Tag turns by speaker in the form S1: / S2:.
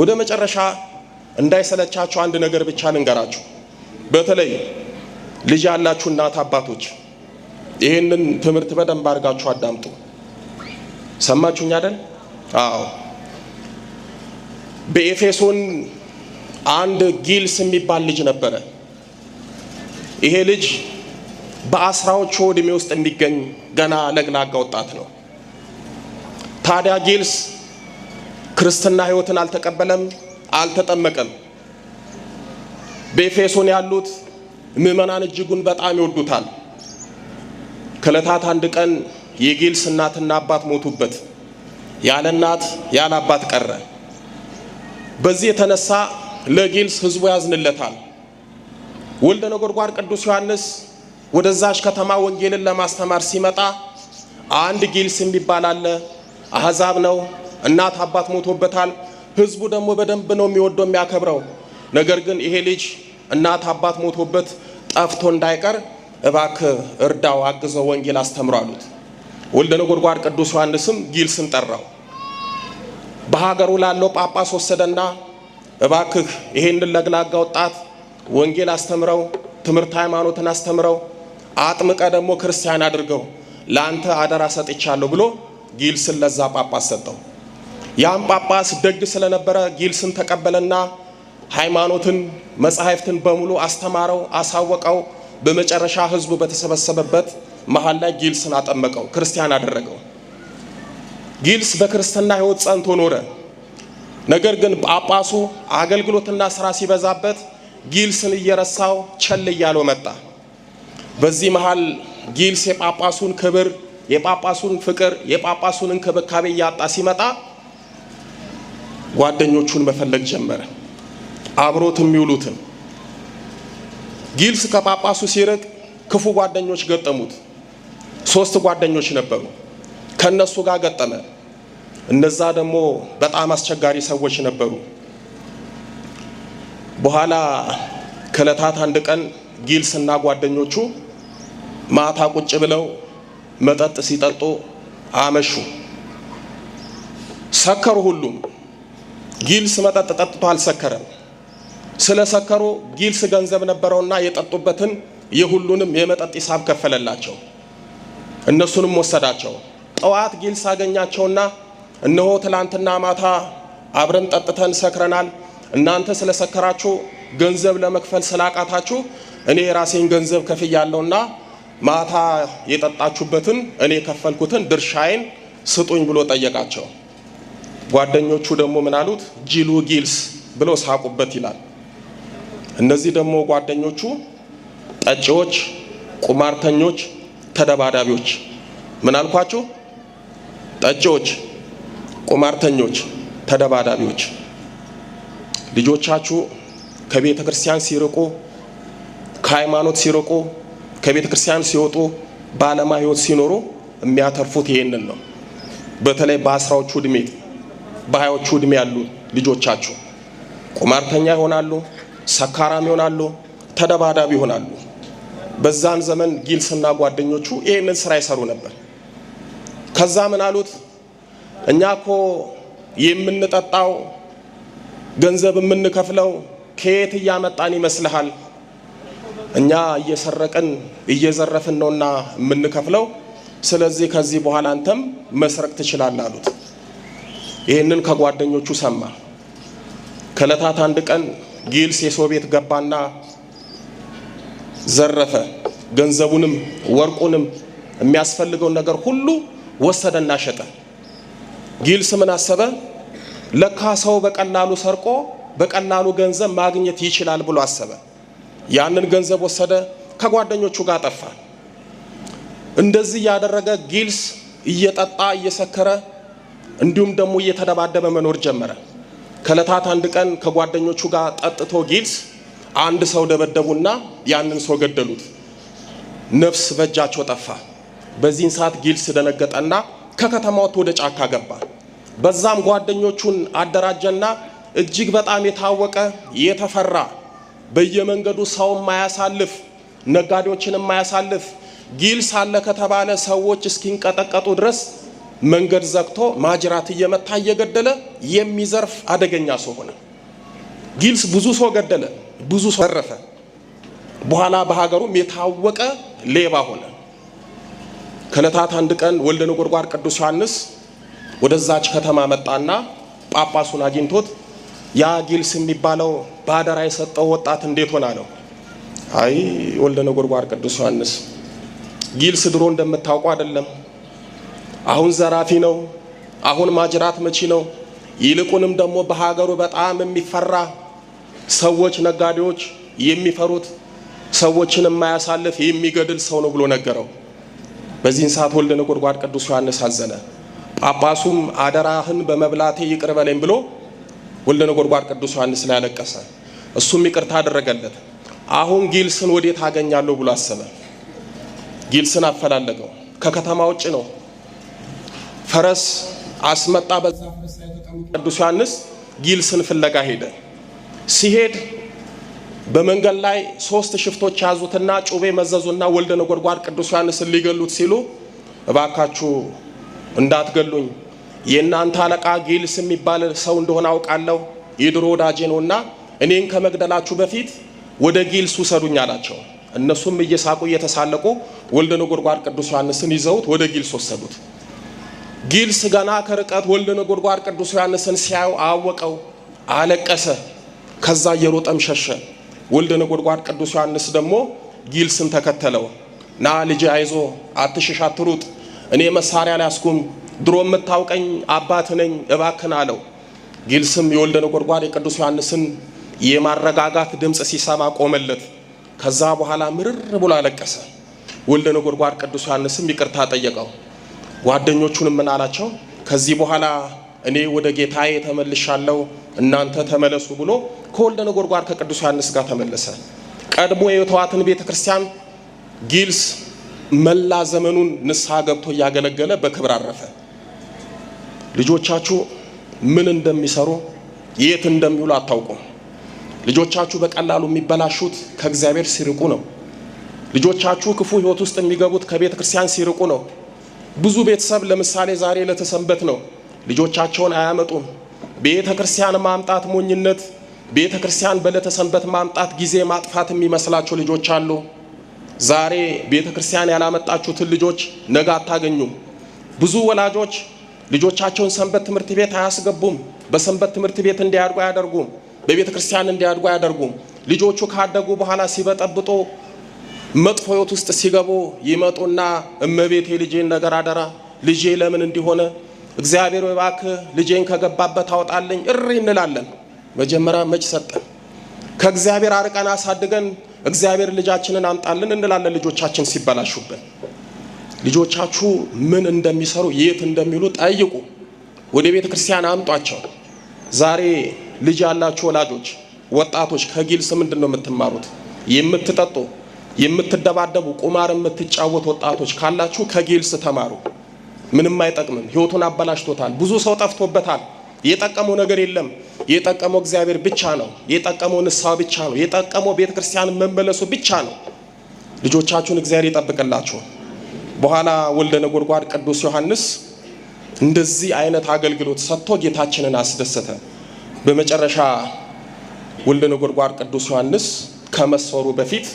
S1: ወደ መጨረሻ እንዳይሰለቻችሁ አንድ ነገር ብቻ ልንገራችሁ። በተለይ ልጅ ያላችሁ እናት አባቶች ይህንን ትምህርት በደንብ አድርጋችሁ አዳምጡ። ሰማችሁኝ አይደል? አዎ። በኤፌሶን አንድ ጊልስ የሚባል ልጅ ነበረ። ይሄ ልጅ በ10ዎቹ ዕድሜ ውስጥ የሚገኝ ገና ለግላጋ ወጣት ነው። ታዲያ ጊልስ ክርስትና ሕይወትን አልተቀበለም፣ አልተጠመቀም። በኤፌሶን ያሉት ምዕመናን እጅጉን በጣም ይወዱታል። ከዕለታት አንድ ቀን የጊልስ እናትና አባት ሞቱበት። ያለ እናት ያለ አባት ቀረ። በዚህ የተነሳ ለጊልስ ሕዝቡ ያዝንለታል። ወልደ ነጎድጓድ ቅዱስ ዮሐንስ ወደዛች ከተማ ወንጌልን ለማስተማር ሲመጣ አንድ ጊልስ የሚባል አለ፣ አሕዛብ ነው፣ እናት አባት ሞቶበታል። ሕዝቡ ደግሞ በደንብ ነው የሚወደው የሚያከብረው። ነገር ግን ይሄ ልጅ እናት አባት ሞቶበት ጠፍቶ እንዳይቀር እባክህ እርዳው፣ አግዘው፣ ወንጌል አስተምሮ አሉት። ወልደ ነጎድጓድ ቅዱስ ዮሐንስም ጊልስን ጠራው። በሀገሩ ላለው ጳጳስ ወሰደና እባክህ ይሄንን ለግላጋ ወጣት ወንጌል አስተምረው፣ ትምህርት ሃይማኖትን አስተምረው፣ አጥምቀ ደግሞ ክርስቲያን አድርገው፣ ለአንተ አደራ ሰጥቻለሁ ብሎ ጊልስን ለዛ ጳጳስ ሰጠው። ያም ጳጳስ ደግ ስለነበረ ጊልስን ተቀበለና ሃይማኖትን መጻሕፍትን በሙሉ አስተማረው፣ አሳወቀው። በመጨረሻ ሕዝቡ በተሰበሰበበት መሀል ላይ ጊልስን አጠመቀው፣ ክርስቲያን አደረገው። ጊልስ በክርስትና ሕይወት ጸንቶ ኖረ። ነገር ግን ጳጳሱ አገልግሎትና ስራ ሲበዛበት ጊልስን እየረሳው ቸል እያለው መጣ። በዚህ መሃል ጊልስ የጳጳሱን ክብር፣ የጳጳሱን ፍቅር፣ የጳጳሱን እንክብካቤ እያጣ ሲመጣ ጓደኞቹን መፈለግ ጀመረ፣ አብሮት የሚውሉትን። ጊልስ ከጳጳሱ ሲርቅ ክፉ ጓደኞች ገጠሙት። 3 ጓደኞች ነበሩ። ከነሱ ጋር ገጠመ። እነዛ ደግሞ በጣም አስቸጋሪ ሰዎች ነበሩ። በኋላ ከዕለታት አንድ ቀን ጊልስና ጓደኞቹ ማታ ቁጭ ብለው መጠጥ ሲጠጡ አመሹ። ሰከሩ ሁሉም። ጊልስ መጠጥ ጠጥቶ አልሰከረም። ስለሰከሩ ጊልስ ገንዘብ ነበረውና የጠጡበትን የሁሉንም የመጠጥ ሂሳብ ከፈለላቸው። እነሱንም ወሰዳቸው። ጠዋት ጊልስ አገኛቸውና እነሆ ትላንትና ማታ አብረን ጠጥተን ሰክረናል። እናንተ ስለሰከራችሁ ገንዘብ ለመክፈል ስላቃታችሁ እኔ የራሴን ገንዘብ ከፍያለሁና ማታ የጠጣችሁበትን እኔ የከፈልኩትን ድርሻዬን ስጡኝ ብሎ ጠየቃቸው። ጓደኞቹ ደግሞ ምን አሉት? ጅሉ ጊልስ ብለው ሳቁበት ይላል። እነዚህ ደግሞ ጓደኞቹ ጠጪዎች፣ ቁማርተኞች፣ ተደባዳቢዎች። ምን አልኳችሁ? ጠጪዎች፣ ቁማርተኞች፣ ተደባዳቢዎች። ልጆቻችሁ ከቤተ ክርስቲያን ሲርቁ፣ ከሃይማኖት ሲርቁ፣ ከቤተ ክርስቲያን ሲወጡ፣ በዓለማዊ ሕይወት ሲኖሩ የሚያተርፉት ይሄንን ነው። በተለይ በ10ዎቹ ዕድሜ በ20ዎቹ ዕድሜ ያሉ ልጆቻችሁ ቁማርተኛ ይሆናሉ፣ ሰካራም ይሆናሉ፣ ተደባዳቢ ይሆናሉ። በዛን ዘመን ጊልስና ጓደኞቹ ይሄንን ስራ ይሰሩ ነበር። ከዛ ምን አሉት? እኛ እኮ የምንጠጣው ገንዘብ የምንከፍለው ከየት እያመጣን ይመስልሃል? እኛ እየሰረቅን እየዘረፍን ነውና የምንከፍለው። ስለዚህ ከዚህ በኋላ አንተም መስረቅ ትችላለህ አሉት። ይህንን ከጓደኞቹ ሰማ። ከዕለታት አንድ ቀን ጊልስ የሰው ቤት ገባና ዘረፈ። ገንዘቡንም ወርቁንም የሚያስፈልገውን ነገር ሁሉ ወሰደና ሸጠ። ጊልስ ምን አሰበ? ለካ ሰው በቀላሉ ሰርቆ በቀላሉ ገንዘብ ማግኘት ይችላል ብሎ አሰበ። ያንን ገንዘብ ወሰደ፣ ከጓደኞቹ ጋር ጠፋ። እንደዚህ ያደረገ ጊልስ እየጠጣ እየሰከረ እንዲሁም ደግሞ እየተደባደበ መኖር ጀመረ። ከዕለታት አንድ ቀን ከጓደኞቹ ጋር ጠጥቶ ጊልስ አንድ ሰው ደበደቡና ያንን ሰው ገደሉት። ነፍስ በእጃቸው ጠፋ። በዚህን ሰዓት ጊልስ ደነገጠና ከከተማ ወጥቶ ወደ ጫካ ገባ። በዛም ጓደኞቹን አደራጀና እጅግ በጣም የታወቀ የተፈራ በየመንገዱ ሰው የማያሳልፍ ነጋዴዎችን የማያሳልፍ ጊልስ አለ ከተባለ ሰዎች እስኪንቀጠቀጡ ድረስ መንገድ ዘግቶ ማጅራት እየመታ እየገደለ የሚዘርፍ አደገኛ ሰው ሆነ። ጊልስ ብዙ ሰው ገደለ፣ ብዙ ሰው ዘረፈ። በኋላ በሀገሩም የታወቀ ሌባ ሆነ። ከዕለታት አንድ ቀን ወልደ ነጎድጓድ ቅዱስ ዮሐንስ ወደዛች ከተማ መጣና ጳጳሱን አግኝቶት ያ ጊልስ የሚባለው በአደራ የሰጠው ወጣት እንዴት ሆነ አለው። አይ ወልደ ነጎድጓድ ቅዱስ ዮሐንስ፣ ጊልስ ድሮ እንደምታውቀው አይደለም። አሁን ዘራፊ ነው። አሁን ማጅራት መቺ ነው። ይልቁንም ደግሞ በሀገሩ በጣም የሚፈራ፣ ሰዎች፣ ነጋዴዎች የሚፈሩት፣ ሰዎችን የማያሳልፍ የሚገድል ሰው ነው ብሎ ነገረው። በዚህን ሰዓት ወልደ ነጎድጓድ ቅዱስ ዮሐንስ አዘነ። ጳጳሱም አደራህን በመብላቴ ይቅር በለኝ ብሎ ወልደ ነጎድጓድ ቅዱስ ዮሐንስ ላይ አለቀሰ። እሱም ይቅርታ አደረገለት። አሁን ጊልስን ወዴት አገኛለሁ ብሎ አሰበ። ጊልስን አፈላለገው። ከከተማ ውጭ ነው። ፈረስ አስመጣ። በዛ ፈረስ ላይ ተቀምጦ ቅዱስ ዮሐንስ ጊልስን ፍለጋ ሄደ። ሲሄድ በመንገድ ላይ ሶስት ሽፍቶች ያዙትና ጩቤ መዘዙና ወልደ ነጎድጓድ ቅዱስ ዮሐንስን ሊገሉት ሲሉ፣ እባካችሁ እንዳትገሉኝ፣ የእናንተ አለቃ ጊልስ የሚባል ሰው እንደሆነ አውቃለሁ፣ የድሮ ወዳጄ ነውና እኔን ከመግደላችሁ በፊት ወደ ጊልስ ውሰዱኝ አላቸው። እነሱም እየሳቁ እየተሳለቁ ወልደ ነጎድጓድ ቅዱስ ዮሐንስን ይዘውት ወደ ጊልስ ወሰዱት። ጊልስ ገና ከርቀት ወልደ ነጎድጓድ ቅዱስ ዮሐንስን ሲያየው አወቀው፣ አለቀሰ። ከዛ እየሮጠም ሸሸ። ወልደ ነጎድጓድ ቅዱስ ዮሐንስ ደግሞ ጊልስን ተከተለው። ና ልጄ፣ አይዞ፣ አትሽሽ፣ አትሩጥ፣ እኔ መሳሪያ አልያዝኩም፣ ድሮ የምታውቀኝ አባት ነኝ፣ እባክን አለው። ጊልስም የወልደ ነጎድጓድ የቅዱስ ዮሐንስን የማረጋጋት ድምፅ ሲሰማ ቆመለት። ከዛ በኋላ ምርር ብሎ አለቀሰ። ወልደ ነጎድጓድ ቅዱስ ዮሐንስም ይቅርታ ጠየቀው። ጓደኞቹንም ምን አላቸው? ከዚህ በኋላ እኔ ወደ ጌታዬ ተመልሻለሁ፣ እናንተ ተመለሱ ብሎ ከወልደ ነጎድጓድ ከቅዱስ ዮሐንስ ጋር ተመለሰ። ቀድሞ የተዋትን ቤተ ክርስቲያን ጊልስ መላ ዘመኑን ንስሐ ገብቶ እያገለገለ በክብር አረፈ። ልጆቻችሁ ምን እንደሚሰሩ፣ የት እንደሚውሉ አታውቁም። ልጆቻችሁ በቀላሉ የሚበላሹት ከእግዚአብሔር ሲርቁ ነው። ልጆቻችሁ ክፉ ሕይወት ውስጥ የሚገቡት ከቤተ ክርስቲያን ሲርቁ ነው። ብዙ ቤተሰብ ለምሳሌ ዛሬ ለተሰንበት ነው፣ ልጆቻቸውን አያመጡም። ቤተ ክርስቲያን ማምጣት ሞኝነት፣ ቤተ ክርስቲያን በዕለተ ሰንበት ማምጣት ጊዜ ማጥፋት የሚመስላቸው ልጆች አሉ። ዛሬ ቤተ ክርስቲያን ያላመጣችሁትን ልጆች ነገ አታገኙም። ብዙ ወላጆች ልጆቻቸውን ሰንበት ትምህርት ቤት አያስገቡም። በሰንበት ትምህርት ቤት እንዲያድጉ አያደርጉም። በቤተ ክርስቲያን እንዲያድጉ አያደርጉም። ልጆቹ ካደጉ በኋላ ሲበጠብጡ፣ መጥፎ ሕይወት ውስጥ ሲገቡ ይመጡና እመቤቴ ልጄን ነገር አደራ፣ ልጄ ለምን እንዲሆነ፣ እግዚአብሔር እባክህ ልጄን ከገባበት አውጣልኝ እሪ እንላለን። መጀመሪያ መች ሰጠን? ከእግዚአብሔር አርቀን አሳድገን እግዚአብሔር ልጃችንን አምጣልን እንላለን ልጆቻችን ሲበላሹብን። ልጆቻችሁ ምን እንደሚሰሩ፣ የት እንደሚውሉ ጠይቁ። ወደ ቤተ ክርስቲያን አምጧቸው። ዛሬ ልጅ ያላችሁ ወላጆች፣ ወጣቶች ከጊልስ ምንድን ነው የምትማሩት? የምትጠጡ፣ የምትደባደቡ፣ ቁማር የምትጫወቱ ወጣቶች ካላችሁ ከጊልስ ተማሩ። ምንም አይጠቅምም። ህይወቱን አበላሽቶታል። ብዙ ሰው ጠፍቶበታል። የጠቀመው ነገር የለም። የጠቀመው እግዚአብሔር ብቻ ነው። የጠቀመው ንስሐ ብቻ ነው። የጠቀመው ቤተ ክርስቲያን መመለሱ ብቻ ነው። ልጆቻችሁን እግዚአብሔር ይጠብቅላችሁ። በኋላ ወልደ ነጎድጓድ ቅዱስ ዮሐንስ እንደዚህ አይነት አገልግሎት ሰጥቶ ጌታችንን አስደሰተ። በመጨረሻ ወልደ ነጎድጓድ ቅዱስ ዮሐንስ ከመሰወሩ በፊት